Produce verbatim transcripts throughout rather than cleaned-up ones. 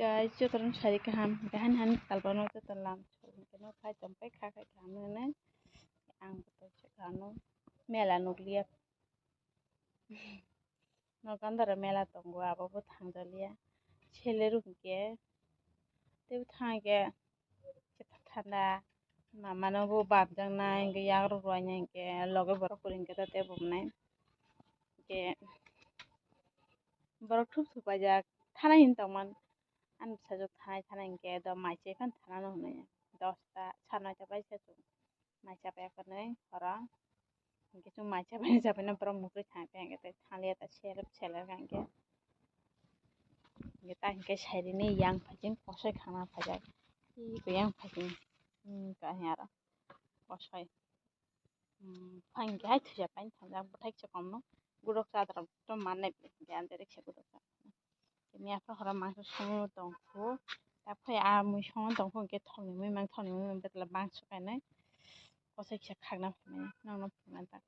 Guys, jotono sari kaham, kaham hani talbano joto lam sari kaham, khai tong pai kha khai kaham nang nai. Ang bo tong se kaham no mela nukliya. Nokandaro mela tongo, abo bo thangjakliya. Sele rok hinkhe tei bo thangkhe thanda mamano bo babjaknai, hinkhe yagrok rwinai, hinkhe loge borok kwrwi hinkhe tei bo wngnai. Hinkhe borok thum thum paijak, thana hin tongman. Ani bwsajwk thanai thanai hinkhe do mai chai phano thanano hwnwi. Dosta, sa noita bai se chwng mai chapai ya hwnwi horo. Hinkhe chwng mai chapai chapai no borok mukhui thang khe hinkhe tei thangya ta selep selep hinkhe. Hinkhe ta hinkhe sairini yang phaiching kosoi khangna phaijak. Tei yang phaiching, hmm, ka hiya aro kosoi. Hmm, phai hinkhe hai thwijapai thangjak bwthai se komno. Gudok chadrap to mannai hinkhe ang direct se gudok chadrap. Tini aphuru horo mangsa songwi tongkhu. Aphai a mui songwi tongkhu hinkhe thokni mui mang thokni mui mang betla bangso kainai. Kosoi kisa khakna phaimani nokno phunukna tak.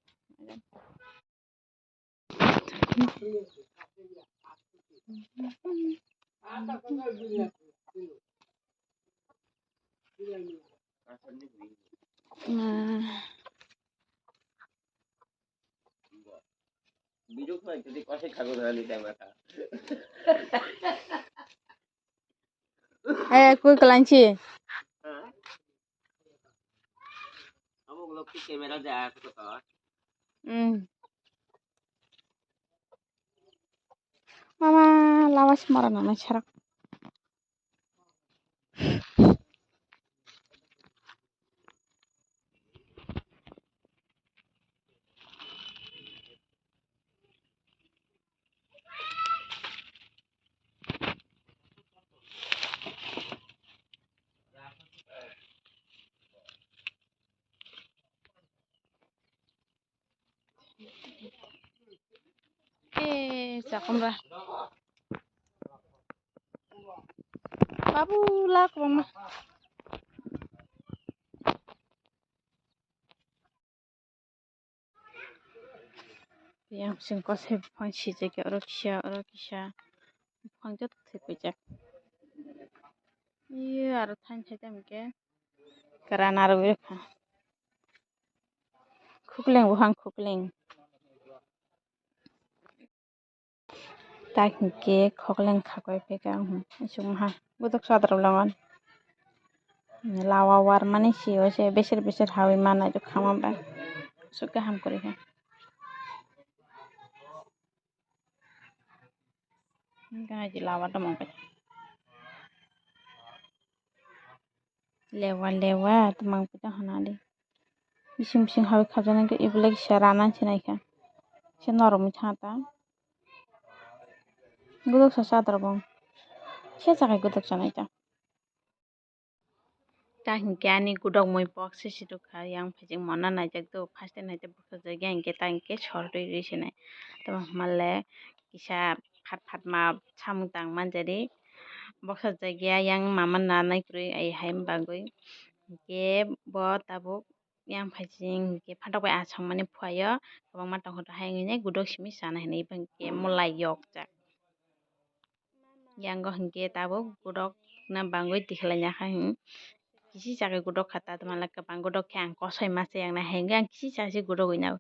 Eh, kui kelanci. Amo ulo ki camera ja kotor. Hmm. Mama lawas mora nana charak. Eh, chakomra. Babu, lak mama. Yang sing kosai buphang sijak ya, oro kisa, oro kisa. Buphang joto thwi paijak. Iyo, aro thain thai tamo khe. Kwran aro wi kha. Khukleng buphang khukleng. Tak hinkhe khokleng khakoi phaikha, hmm, isuk maha gudok sadrop lango. Lawa warmani sio se beser beser hawi manai rok khama bai. Isuk kaham kwrwi kha. Hinkhe hai je lawa tongma bai. Lewa lewa twmang pita hwnadi. Bising bising hawi khajana khe ibole kisa rana se naikha. Se norok mui thangta. Gudok sa sadra bong. Se jagai gudok sanai ta. Ta hinkhe ani gudok mui box se siduk kha yang phaiching mona naijak do first time naijak bwkha jagya hinkhe ta hinkhe sor twi rwi se nai. Tamo hwnba le kisa phat phat ma samung tang manjari. Boksa jagya yang mama nanai kwrwi ai hai bagwi. Hinkhe bo tabuk yang phaiching hinkhe phatok bai aswk mani phuaio, kwbangma tongkha hai wngwi gudok simi sana hinwi hinkhe mulai yokjak. Yango hinkhe tabuk gudok na bangwi tikhlai ya kha, hmm, kisi chakhe gudok kha ta, tamo le kwbang gudok khe ang kosoi masa yang nai hai wngwi ang kisi chakhe gudok wngwi nai.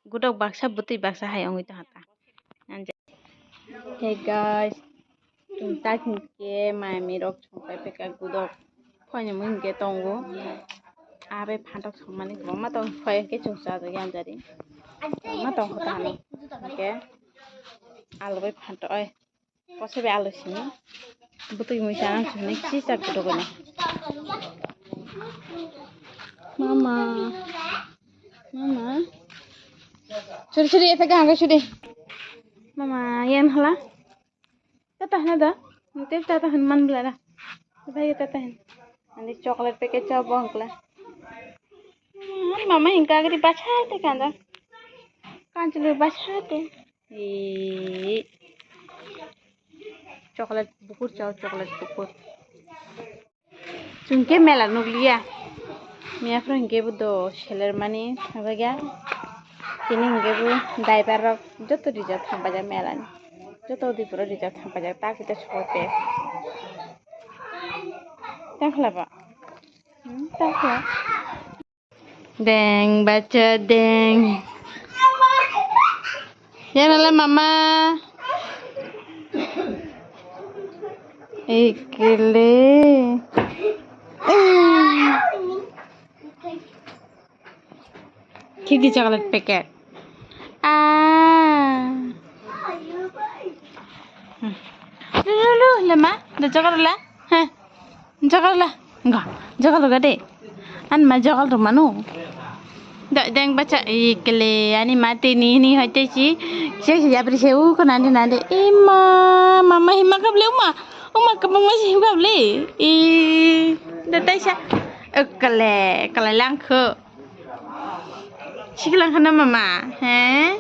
Gudok baksa bwtwi baksa hai wngwi tongkha ta. Hey guys, chwng tak hinkhe mai mirok songpai phaikha gudok phaini mui hinkhe tongo. Abe phantok songmani kwbangma tong phai hinkhe chwng chajagwi anjari. Kwbangma tongkha ta hinwi hinkhe alu bai phantok oi. Kosoi bai alu simi. Bwtwi mui sana simi kisa gudok gini. Mama. Mama. Suri suri eta ganga suri. Mama yan hala. Tata hana da. Tep tata han man bla da. Bhai tata han. Ani chocolate packet cha bong kla. Mama hin kagri bachai te kanda. Kanchulu bachai te. Ee. Chocolate bukur chao, chocolate bukur. Chwng khe mela nukliya. Miya phuru hinkhe bo do seler mani thangjakya. Tini hinkhe bo driver rok joto rijak thangpaijak mela ni. Joto udi phuru rijak thangpaijak ta kisa sote. Tang khlai ba. Hmm, tang khlai. Deng, bacha, deng. Yana la mama. Ikle. Kiki chocolate packet. Ah. Lu, lu, lu, lama. Da chocolate la. Heh. Jogal la. Ga. Jogal ga de. An ma jogal ro manu. Da deng bacha ikle ani ma te ni ni hoite si. Se se yapri se u ko nande nande. Ima mama hima kable uma. Uma kabang ma si hima kable. I da taisa. Ikle kala langkho. Siklang khana mama. He?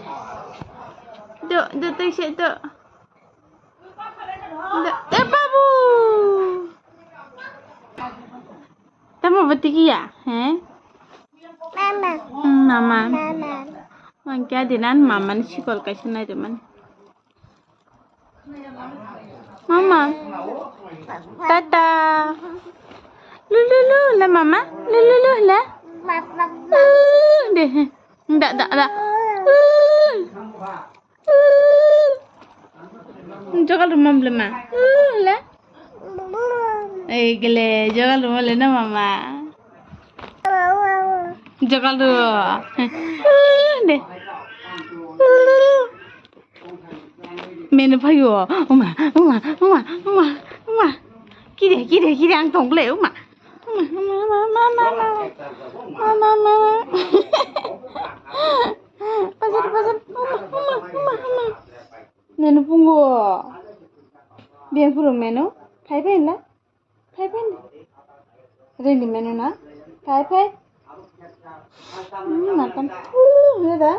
Do do taisa do. Da, eh, babu. Tamo bati kiya, he? Mama. Hmm, mama. Mama. Mangkya dinan mama ni sikol kaisa nai de man. Mama. Tata. Lu, lu, lu, la mama. Lu, lu, lu, la. Mama. Lu, de. Da, da, da. Lu. Jogal rumam blema. Le. Ei gele jogal rumam le na mama. Jogal ru. De. Menu phayo. Uma, uma, uma, uma, uma. Kide, kide, kide ang tongle uma. Uma, uma, uma. Pasal, pasal. Uma, uma, uma, uma. Menu pungo. Biang puro menu. Phai phai la. Phai phai. Ready menu na. Phai phai. Hmm, makan. Uh, ya da.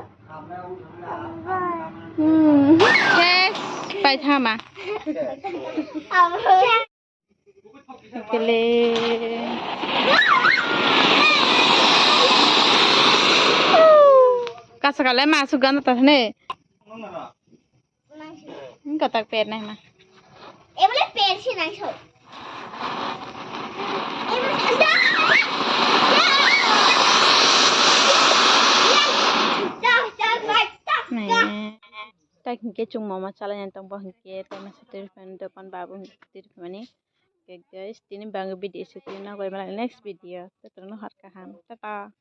Hmm. Yes. Phai thama. Kele. Kasa kale masuk gana tas ne. Engka tak per nai ma. Ebole per si nai so. Ebole da. Da, da, da, da, da. Ne. Tak hingke chwng mama chalai nang tong bo hingke tei masa twi rwphani dokan babu hingke twi rwphani. Okay guys, tini bangwi video se twi nang bai next video. Totoro no hor kaham. Tata.